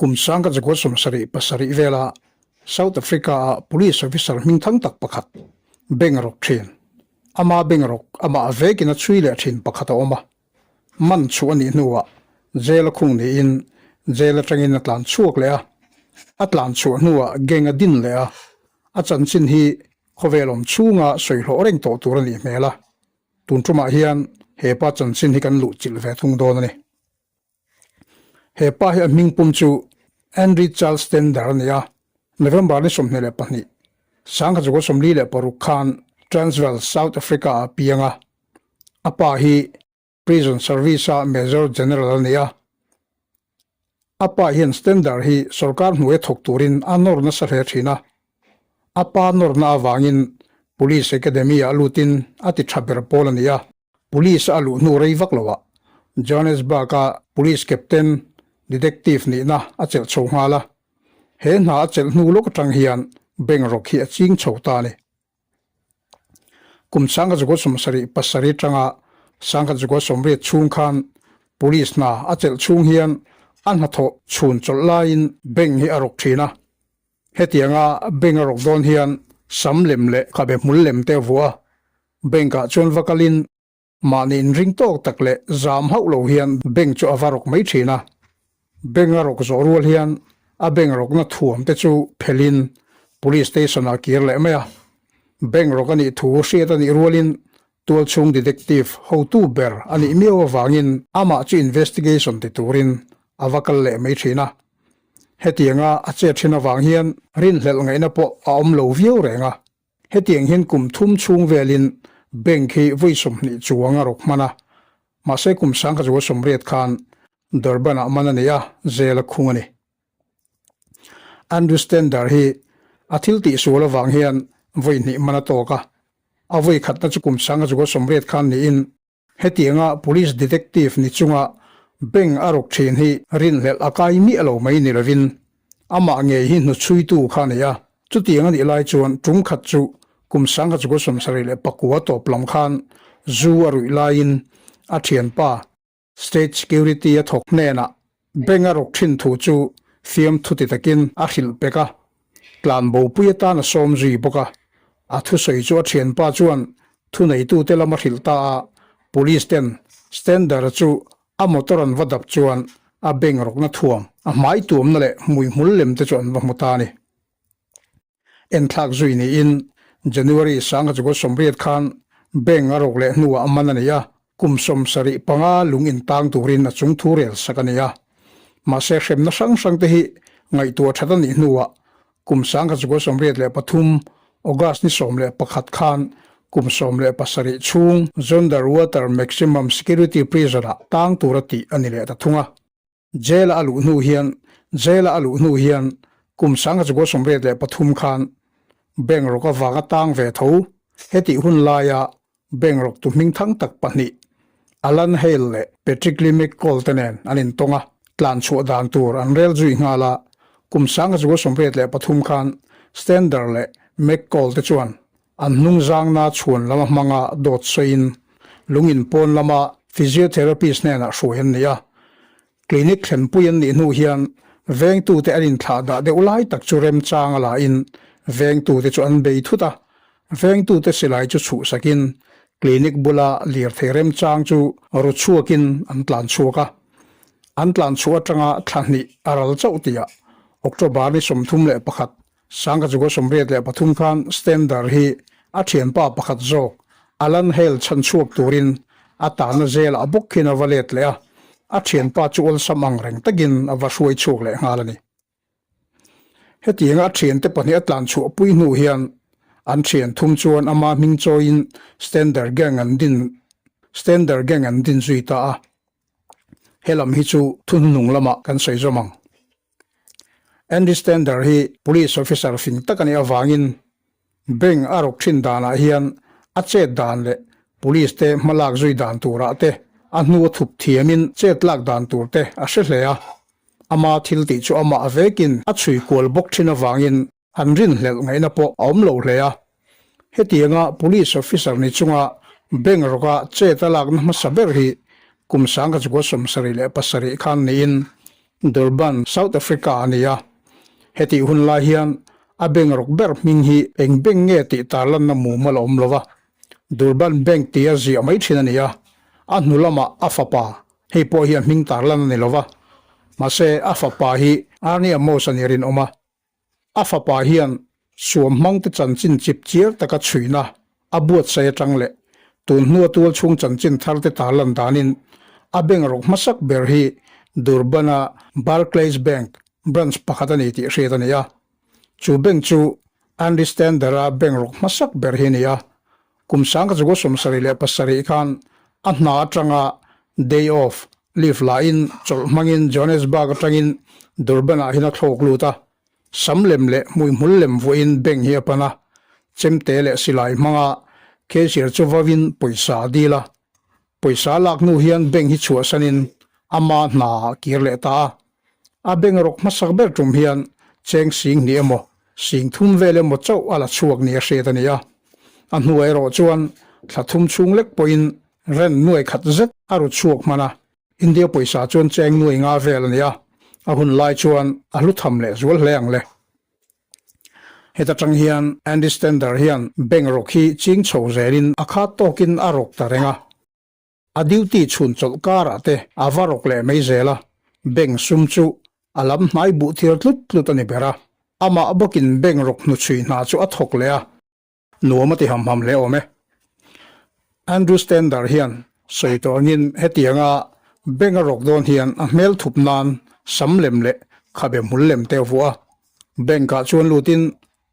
Kum 1977 vela South Africa-a police officer hmingthang tak pakhat, bank rawk thin, ama bank rawk amah vekin a chhui leh thin pakhat a awm a. Man chhuah a nih hnuah jail a khung niin jail atangin a tlan chhuak leh a, a tlan chhuah hnuah gang a din leh a, a chanchin hi khawvel awm chhunga sawi hlawh reng tawh tur a nih hmel a, tun tumah hian he pa chanchin hi kan luh chilh ve thung dawn a ni. He pa hi a hming pum chu Henry Charles Stender a ni a, November ni 22, 1946 khan Transvaal, South Africa-ah a piang a, a pa hi Prison Service-a Major General a ni a. A pa hian Stender hi sorkar hnuaia thawk turin a nawr nasa hle thin a. A pa nawrna avangin Police Academy-ah lutin a ti tha ber pawl a ni a. Police a luh hnu rei vak loah Johannesburg-a Police Captain, Detective nihna a chelh chho nghal a. He hna a chelh hnu lawk atang hian bank rawk hi a ching chho ta a ni. Kum 1977 atanga 1980 chhung khan Police hna a chelh chhung hian a hnathawh chhun chawlh laiin bank hi a rawk thin a. Hetianga bank a rawk dawn hian sam lem leh khabe hmul lem te a vuah a, bank ah chuan va kalin Mahni inring tawk tak leh zam hauh lo hian bank chu a va rawk mai thin a. Bank a rawk zawh rual hian a bank rawkna thuam te chu phelhin Police Station ah kir leh mai a. Bank rawk a nih thu hriat a nih rualin tualchhung detective hotu ber a nih miau avangin amah chu investigation ti turin a va kal leh mai thin a. Hetianga a chet thin avang hian rinhlelh ngaihna pawh a awm lo viau reng a. Hetiang hian kum thum chhung velin bank hi vawi 20 chuang a rawk hman a, mahse kum 1980 khan Durban-ah man a nei a, jail a khung a ni. Andrew Stender hi a thil tihsual avang hian vawi hnih man a tawk a, a vawi khatna chu kum 1980 khan niin Hetianga Police Detective ni chunga bank a rawk thin hi rinhlelh a kai miah lo mai ni lovin amah ngei hi hnuchhuitu kha a ni a. Chutiang a nih lai chuan tum khat chu kum 1979 tawp lam khan zu a ruih laiin a thianpa State Security a thawk hnenah bank a rawk thin thu chu fiamthu ti takin a hrilh pek a. Tlanbopui atan a sawm zui bawk a, a thusawi chu a thianpa chuan thuneitute lam a hrilh ta a, Police ten Stender-a chu a motor an va dap chuan a bank rawkna thuam, a hmai tuamna leh hmuihmul lem te chu an va hmu ta a ni. Enthlak zui niin January 1980 khan bank a rawk leh hnuah a man a ni a, kum 75 lung intang turin a chung thu rel sak a ni a. Mahse hremna hrang hrang te hi ngaihtuah that a nih hnuah kum 1983 August ni 11 khan kum 17 chhung Zonderwater Maximum Security Prison-ah tang tura tih a ni leh ta thung a. Jail-a a luh hnu hian Jail-a a luh hnu hian kum 1983 khan bank rawk avanga tang ve tho. Hetih hun laia bank rawktu hmingthang tak pahnih Alan Hale leh Patrick Lee McCall te nen an intawng a, tlan chhuah dan tur an rel zui nghal a. Kum 1983 khan Stander leh McCall te chuan An hnungzangna chhuan lama hmanga dawt sawiin lungin pawn lama physiotherapist hnenah hruai an ni a. Clinic thlenpui an nih hnu hian vengtute an inthlah dah deuh lai tak chu remchang a lahin vengtute chu an bei thut a. Vengtute silai chu chhuhsakin clinic bula lirthei remchang chu ru chhuakin an tlan chhuak a. An tlan chhuah atanga thla hnih a ral chauh tihah October ni 31, 1983 khan Stender hi a thianpa pakhat zawk Alan Hale chhan chhuak turin a tahna zelah bawk khian a va let leh a, a thianpa chu awlsam ang reng takin a va hruai chhuak leh nghal a ni. Hetianga a thiante pahnih a tlan chhuah pui hnu hian an thian thum chuan ama hming chawiin Stender Gang an din Stender Gang an din zui ta a. Helam hi chu thuhnuhnung lamah kan sawi zawm ang. Andy Stender hi Police Officer fing tak a nih avangin bank a rawk thin danah hian a chet dan leh Police te hmalak zui dan turah te a hnu a thup thiamin chet lak dan tur te a hre hle a. Ama thil tih chu amah vekin a chhui kual bawk thin avangin An rinhlelh ngaihna pawh a awm lo hle a. Hetianga Police Officer ni chunga bank rawka chet a lakna hmasa ber hi kum 1977 khan niin. Durban, South Africa a ni a. Hetih hun lai hian a bank rawk ber hming hi eng bank nge tih tarlanna mumal a awm lo va. Durban Bank tia ziah mai thin a ni a, a hnu lamah a fapa, hei pawh hi a hming tarlan a ni lo va. Mahse, a fapa hi Arnie Amos a ni rinawm a. A fapa hian suam hmangte chanchin chip chiar taka chhuina a buatsaih atang leh tun hnua tual chhung chanchin tharte tarlan danin a bank rawk hmasak ber hi Durban-a Barclays Bank branch pakhat a ni tih hriat a ni a. Chu bank chu Andy Stander-a bank rawk hmasak ber hi a ni a. Kum 1977 khan a hna atanga day off, leave lahin chawlh hmangin Johannesburg atangin Durban-ah hian a thlawk lut a. Sam lem leh hmuihmul lem vuahin bank hi a pan a, chemte leh silai hmanga cashier chu vauin pawisa a dil a. Pawisa lak hnu hian bank hi chhuahsanin ama hna ah kir leh ta a. A bank rawk hmasak ber tum hian cheng sing hnih emaw, sing thum vel emaw chauh a la chhuak ni a hriat a ni a. A hnuah erawh chuan thla thum chhung lek pawhin rent nuai khat zet a ru chhuak hman a. India pawisa chuan cheng nuai nga vel a ni a, a hun lai chuan a hlu tham leh zual hle ang le. Heta tang hian Andy Stender hian bank rawk hi ching chho zelin a khat tawkin a rawk ta reng a. A duty chhun chawlh karah te a va rawk leh mai zel a, bank sum chu a lam hnai buh thir tlut tlut a ni ber a. Amah bawkin bank rawk hnuchhui hna chu a thawk leh a. Nuam a ti ham ham hle awm e. Andrew Stander hian sawi tawh angin hetianga bank a rawk dawn hian a hmel thup nan sam lem leh khabe hmul lem te a vuah a. Bank ah chuan lutin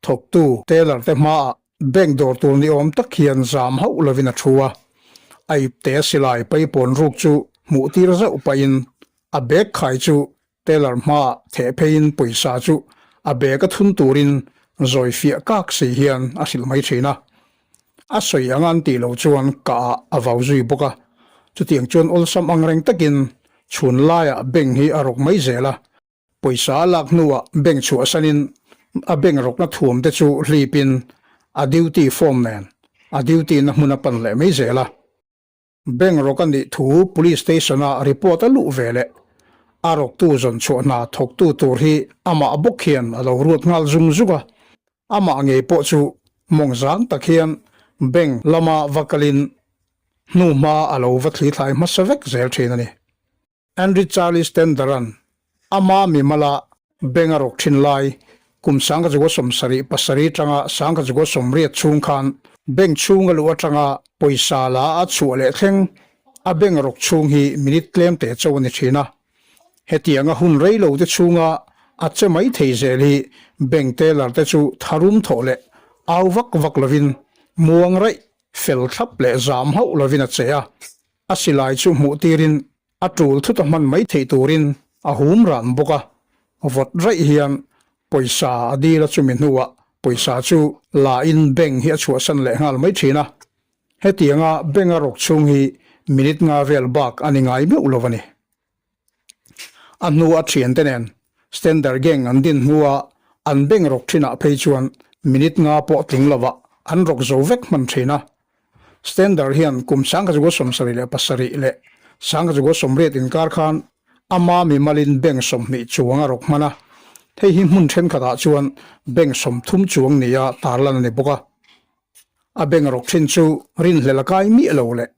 thawktu teller te hmaah bank dawr tur ni awm tak hian zam hauh lovin a thu a. A ipte a silai paipawn ruk chu hmuh tir zauh pahin a bag khai chu Teller hmaah theh pheiin pawisa chu a bag a thun turin zawi fiah kak si hian a hrilh mai thin a. A sawi ang an tih loh chuan ka ah a vau zui bawk a. Chutiang chuan awlsam ang reng takin chhun laiah bank hi a rawk mai zel a. Pawisa a lak hnuah bank chhuahsanin a bank rawkna thuam te chu hlipin a duty form nen a duty na hmun a pan leh mai zel a. Bank rawk a nih thu Police Station a report a luh ve leh a rawktu zawn chhuah hna thawktu tur hi amah bawk hian a lo ruat nghal zung zung a, amah ngei pawh chu mawng zang tak hian bank lama va kalin hnuhma a lo va thli thlai hmasa vek zel thin a ni. Henry Charles Tendera'n ama mimala bank a rawk thin lai kum 1977 atanga 1980 chhung khan bank chhung a luh atanga pawisa la a chhuah leh thleng a bank rawk chhung hi minute tlem te chauh a ni thin a. Hetianga hun rei lo te chhunga a che mai thei zel hi bank teller te chu tharum thawh leh au vak vak lovin muang raih fel thlap leh zam hauh lovin a che a. A silai chu hmuh tirin a tul thut a hman mai theih turin a hum ran bawk a, vawt raih hian pawisa a dil a chumi hnuah pawisa chu la in bank hi a chhuahsan leh nghal mai thin a. Hetianga bank a rawk chhung hi minute nga vel bak a ni ngai meuh lo a ni. A hnu a thiante nen Stander Gang an din hnua an bank rawk thinah phei chuan minute nga pawh tling lovah an rawk zo vek hman thin a. Stander hian kum 1977 leh 1980 inkar khan ama mimalin bank 20 chuang a rawk hman a, hei hi hmun thenkhatah chuan bank 30 chuang nia tarlan a ni bawk a. A bank rawk thin chu rinhlelh a kai miah lo leh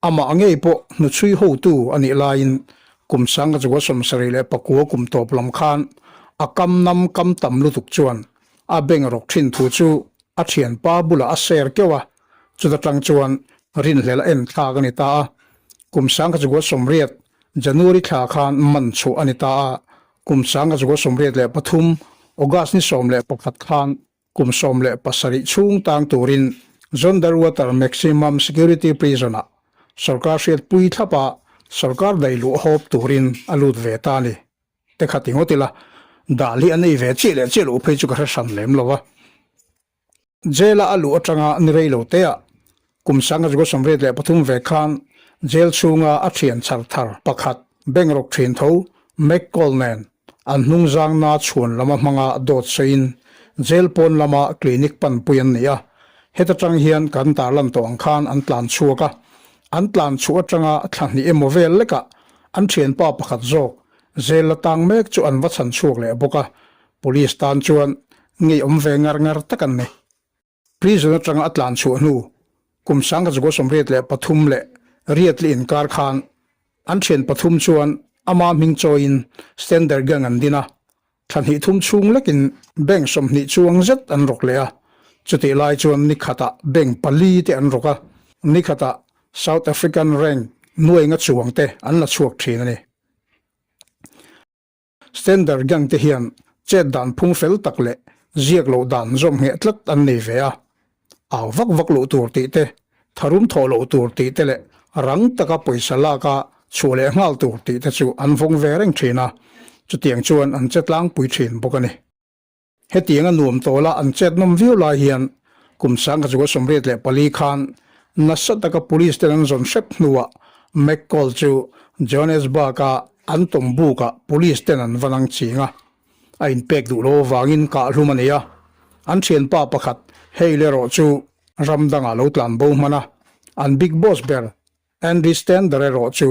Amah ngei pawh hnuchhui hotu a nih laiin kum 1979 kum tawp lam khan a kam nam kam tam lutuk chuan a bank rawk thin thu chu a thianpa bulah a share keuh a, chuta tang chuan rinhlelh a en thlak a ni ta a. Kum 1980 January thla khan man chhuah a ni ta a, kum 1983 August ni 11 khan Kum 17 chhung tang turin Zonderwater Maximum Security Prison-ah sorkar hriatpui thlapa sorkar daih luh hawp turin a lut ve ta a ni. Te kha ti ngawt ila, dal hi an ei ve chiah leh chiah loh phei chu ka hre hran lem lo a. Jail-a a luh atanga ni rei lo teah Kum 1983 ve khan jail chhunga a thian chhar thar pakhat bank rawk thin tho McCall nen an hnungzang na chhuan lama hmanga dawt sawiin jail pawn lama clinic panpui an ni a. Heta tang hian kan tarlan tawh ang khan an tlan chhuak a, an tlan chhuah atanga thla hnih emaw vel lekah an thianpa pakhat zawk. Jail la tang mek chu an va chhan chhuak leh bawk a, police tan chuan ngeiawm ve ngar ngar tak an ni. Prison atanga a tlan chhuah hnu kum 1983 leh Riatli inkar khan an thian pathum chuan ama hming chawiin Stander Gang an din a, thla hnih thum chhung lekin bank 20 chuang zet an rawk leh a, chutih lai chuan ni khatah bank pali te an rawk a, ni khatah South African rank nuainga chuang te an la chhuak thin a ni. Stander gang te hian chet dan phung fel tak leh ziak loh dan zawm ngheh tlat an nei ve a, au vak vak loh tur tih te, tharum thawh loh tur tih te leh rang taka pawisa laka chhuah leh nghal tur tih te chu an vawng ve reng thin a, chutiang chuan an che tlangpui thin bawk a ni. Hetiang a nuam tawla an chet nawm viau lai hian kum 1984 khan nasa taka police ten an zawn hrep hnuah McCall chu Johannesburg-a an tawm bukah police ten an va nang ching a, a inpek duh lo avangin kahhlum a nei a. An thianpa pakhat Hale erawh chu ram dangah lo tlan bo hman a, an big boss ber Andy Stander erawh chu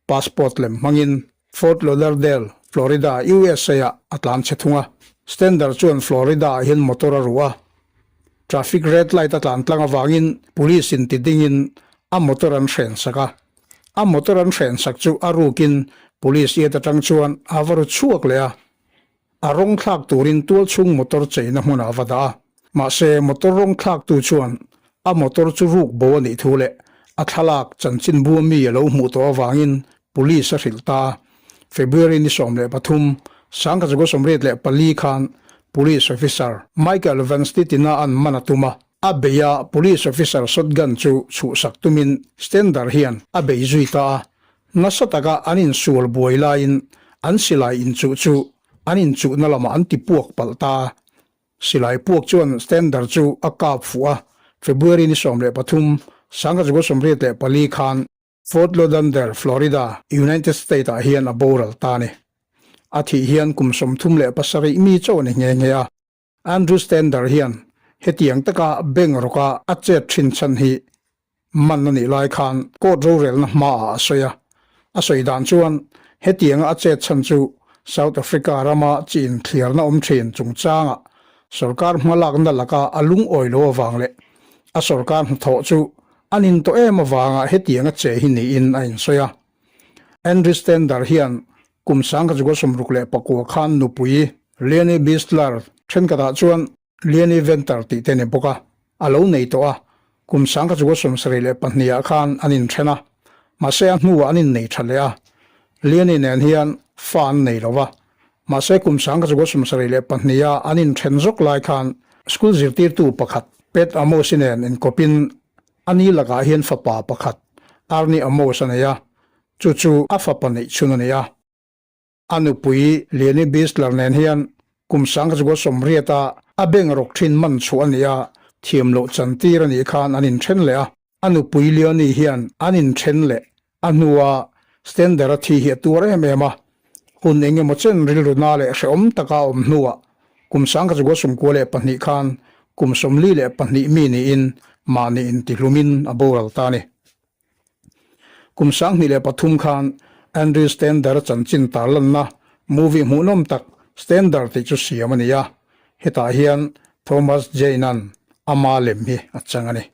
Passport lem hmangin Fort Lauderdale, Florida, USA-ah a tlan chhe thung a. Stander chuan Florida-ah hian motor a ruh a. Traffic red light a tlan tlang avangin police in ti dingin a motor an hren sak a. A motor an hren sak chu a rukin police iat atang chuan a va ru chhuak leh a. A rawng thlak turin tual chhung motor cheina hmunah a va dah a. Mahse, motor rawng thlaktu chuan a motor chu ruk bo a nih thu leh a thlalak chanchinbu a mi a lo hmuh tawh avangin police a hrilh ta a. February ni 13, 1984 khan Police Officer Michael Van Stittina an man a tum a. A bei a, Police Officer shotgun chu chhuhsak tumin Stender hian a bei zui ta a. Nasa taka an insual buai laiin an silai inchuh chu an inchuhna lamah an ti puak palh ta a. Silai puak chuan Stander chu a kap fuh a, February ni 13, 1984 khan Fort Lauderdale, Florida, United States ah hian a boral ta a ni. A thih hian kum 37 mi chauh a ni nghe nghe a. Andrew Stander hian hetiang taka bank rawka a chet thin chhan hi man a nih lai khan court rorelna hmaah a sawi a. A sawi dan chuan hetianga a chet chhan chu South Africa rama chi inthliarna awm thin chungchanga sorkar hmalakna laka a lungawi lo avang leh a sorkar hnathawh chu a nin tawh em avanga hetianga che hi niin a insawi a. Andrew Stander hian Kum 1969 khan nupui Leonie Bistler thenkhatah chuan Leonie Venter tih te ni bawk a, a lo nei tawh a. Kum 1972 ah khan an inthen a, mahse a hnuah an innei tha leh a. Leonie nen hian fa an nei lo va, mahse kum 1972 a an inthen zawk lai khan school zirtirtu pakhat Pat Amos-i nen inkawpin a ni lakah hian fapa pakhat Arnie Amos a nei a, Chu chu a fapa neih chhun a ni a. A nupui Leonie Bistler nen hian kum 1980 a a beng rawk thin man chhuah a ni a, thiam loh chantir a nih khan an inthen leh a. A nupui Leonie hian an inthen leh a hnua Stender-a thi hi a tuar em em a. Hun eng emaw chen rilru na leh hrehawm taka a awm hnuah kum 1992 khan kum 42 mi niin mahni intihlumin a boral ta a ni. Kum 2003 khan Andrew Stander chanchin tarlanna movie hmuhnawm tak Stander tih chu siam a ni a, hetah hian Thomas Jane-a'n ama lem hi a chang a ni.